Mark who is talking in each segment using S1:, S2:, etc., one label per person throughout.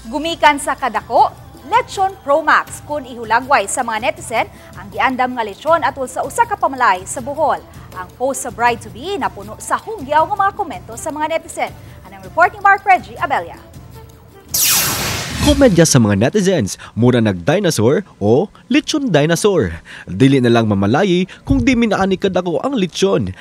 S1: Gumikan sa kadako, Lechon Pro Max kung ihulagway sa mga netizen ang giandam nga lechon atol sa usa ka pamalay sa Bohol. Ang post sa bride to be napuno sa hugyaw nga mga komento sa mga netizen. Anang report ni Mark Reggie Abella.
S2: Komedya sa mga netizens, mura nag-dinosaur o lechon dinosaur. Dili na lang mamalayi kung di minaani kadako ang lechon.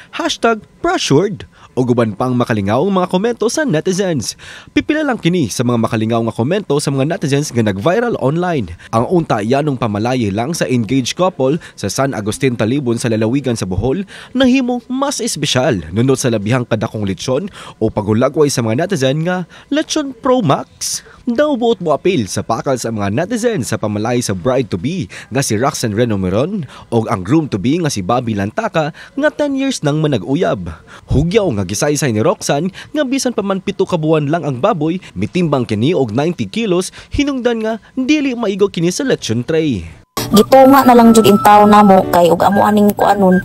S2: #pressured. O guban pang makalingaw ang mga komento sa netizens. Pipila lang kini sa mga makalingaw nga komento sa mga netizens nga nag-viral online. Ang unta yanong pamalayi lang sa engaged couple sa San Agustin Talibon sa lalawigan sa Bohol nahimong mas espesyal nunot sa labihang kadakong lechon o pagulagway sa mga netizen nga Lechon Pro Max. Daw buot mo apil sa pakal sa mga netizen sa pamalay sa bride to be nga si Roxanne Renomeron o ang groom to be nga si Bobby Lantaka nga 10 years nang manag-uyab. Hugyaw nga gisaysay ni Roxanne nga bisan pa man 7 ka buwan lang ang baboy, mitimbang kini og 90 kilos, hinungdan nga dili maigo kini sa lechon tray.
S3: Gitunga na lang jud in tao namo kay og amo aning kuanon,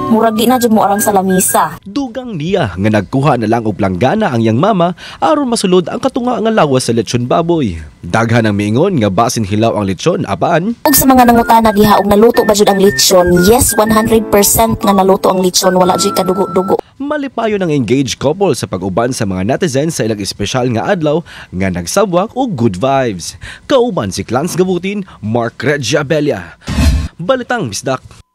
S3: murag di na jud mo arang sa lamisa.
S2: Dugang niya nga nagkuha na lang og planggana ang iyang mama aron masulod ang katunga nga lawas sa lechon baboy. Daghan ang miingon nga basin hilaw ang lechon apan
S3: Ug sa mga nangutana diha og naluto ba jud ang lechon, yes, 100% nga naluto ang lechon, wala jud kadugo-dugo.
S2: Malipayon ang engaged couple sa pag-uban sa mga netizens sa ilang espesyal nga adlaw nga nagsabwak og good vibes. Kauban si Clans Gabutin, Mark Reggie Abella. Balitang Bisdak.